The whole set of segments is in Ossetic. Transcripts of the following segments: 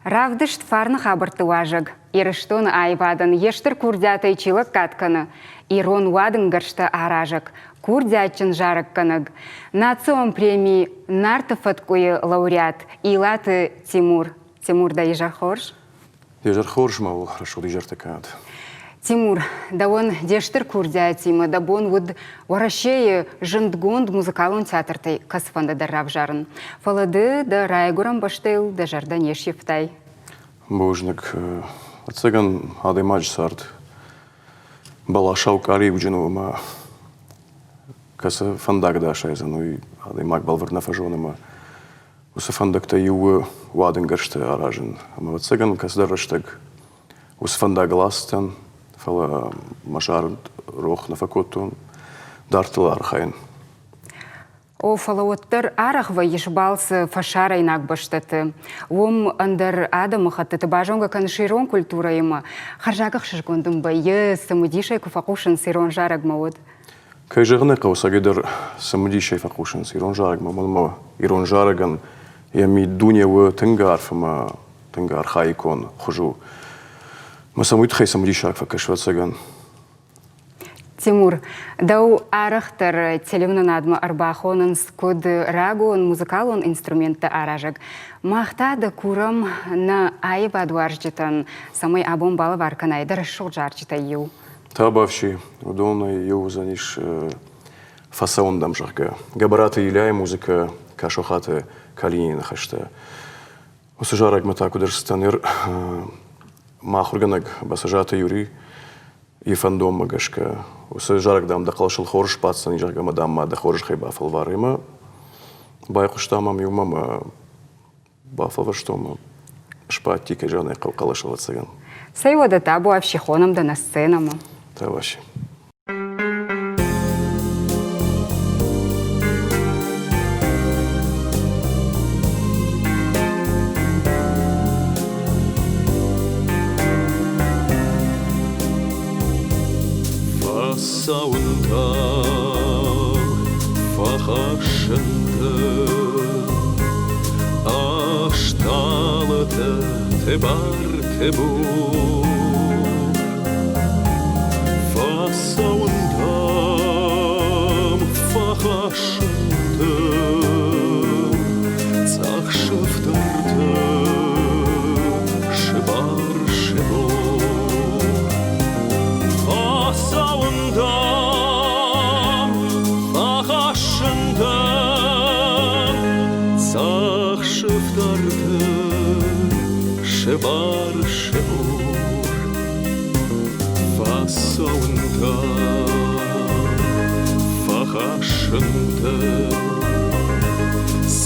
Равдыст фарны хабӕртты уазӕг Ирыстоны аивадӕн йе стыр курдиатӕй чи лӕггад кӕны, ирон уадынгӕрзтӕ аразӕг, курдиатджын зарӕггӕнӕг, национ преми Нарты фӕткъуы-йы лауреат Илаты Тимур. Тимур, дӕ изӕр хорз? Изӕр хорз ма у, рӕсугъд изӕртӕ кӕнӕд. Тимур, дӕуӕн де стыр курдиатимӕ дӕ бон уыд Уӕрӕсейы зындгонд музыкалон театртӕй кӕцыфӕнды дӕр равзарын. Фӕлӕ ды дӕ райгуырӕн бӕстӕйыл дӕ зӕрдӕ не сивтай. Бузныг. Ӕцӕгӕн адӕймаджы цард бӕласау къалиуджын у ӕмӕ кӕцы фӕндаг дӕ асайдзӕн, уый адӕймаг бӕлвырд нӕ фӕзоны ӕмӕ уыцы фӕндӕгтӕ иу уадынгӕрзтӕ аразын. Ӕмӕ ӕвӕццӕгӕн кӕцыдӕр рӕстӕг уыцы фӕндагыл ацыдтӕн, фӕлӕ мӕ зард рох нӕ фӕкодтон, дарддӕр архайын. О, фӕлӕ уӕддӕр арӕх вӕййыс балцы фӕсарӕйнаг бӕстӕты. Уым ӕндӕр адӕмыхӕттыты базонгӕ кӕныс ирон культурӕимӕ. Хӕрзаг ӕхсызгон дын вӕййы, цымыдисӕй куы фӕхъусынц ирон зарӕгмӕ, уӕд? Кӕй зӕгъын ӕй хъӕуы, цӕгӕйдӕр цымыдисӕй фӕхъусынц ирон зарӕгмӕ, уымӕн ӕмӕ ирон зарӕгӕн йӕ миддуне у тынг арф ӕмӕ тынг архаикон хуыз у. Мӕ сӕм уый тыххӕй цымыдисаг фӕкӕсы, ӕвӕццӕгӕн. Тимур, дӕу арӕхдӕр телеуынынадмӕ ӕрбахонынц куыд рагон музыкалон инструменттӕ аразӕг. Мах та дӕ курӕм нӕ аивадуарзджытӕн, цӕмӕй абон балӕвар кӕнай дӕ рӕсугъд зарджытӕй иу. Табафси, уыдонӕй иу уыдзӕнис фӕцӕуын дӕм, зӕгъгӕ. Гӕбӕраты Ильяйы музыкӕ, Касохаты Калинины ныхӕстӕ. Уыцы зарӕгмӕ та куыд ӕрцыдтӕн ныр мӕ ахуыргӕнӕг Бӕцӕзаты Юрий йӕ фӕндонмӕ гӕсгӕ уыцы зарӕг, дам, дӕ хъӕлӕсыл хорз сбаддзӕни, зӕгъгӕ, ӕмӕ, дам, ма дӕ хорзӕхӕй бафӕлвар. Ӕмӕ байхъуыстам ӕм иумӕ ӕмӕ бафӕлвӕрстон ӕмӕ сбадти, кӕй зӕгъын ӕй хъӕуы, хъӕлӕс, ӕвӕццӕгӕн. Цӕй уӕдӕ табуафси, хонӕм дӕ нӕ сценӕмӕ. Табуафси. Фӕцӕуынтӕ, фӕхӕссынтӕ, Ӕстъалытӕ тыбар-тыбур. Фӕцӕуынтӕм, фӕхӕссынтӕ, Цъӕх сыфтӕртӕ сыбар-сыбур. Фӕцӕуынтӕм, фӕхӕссынтӕ, Цъӕх сыфтӕртӕ сыбар-сыбур. Фӕцӕуынтӕ, фӕхӕссынтӕ,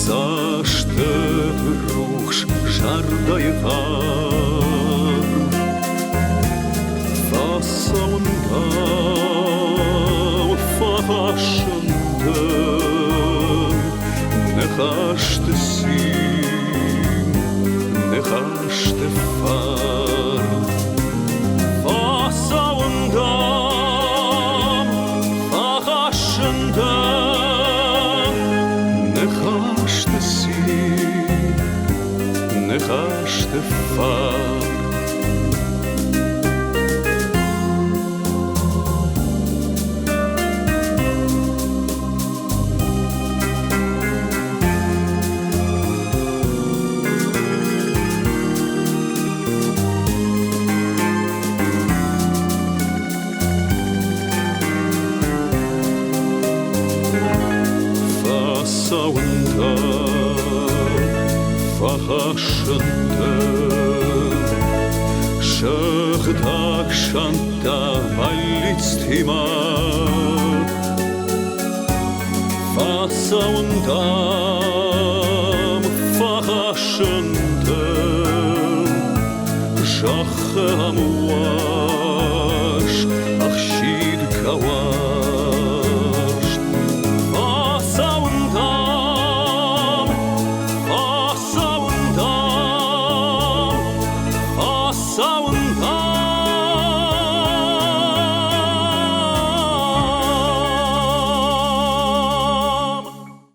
Цӕстыты рухс зӕрдӕйы хъарм. Фӕцӕуынтӕ, фӕхӕссынтӕ, Ныхӕсты цин, ныхӕсты фарн. Фӕцӕуын дӕм, фӕхӕссын дӕм Ныхӕсты цин, ныхӕсты фарн. Фӕцӕуынтӕ, фӕхӕссынтӕ, Сыгъдӕг сӕнттӕ бӕллицтимӕ. Фӕцӕуын дӕм, фӕхӕссын дӕ зӕххы ӕмуат.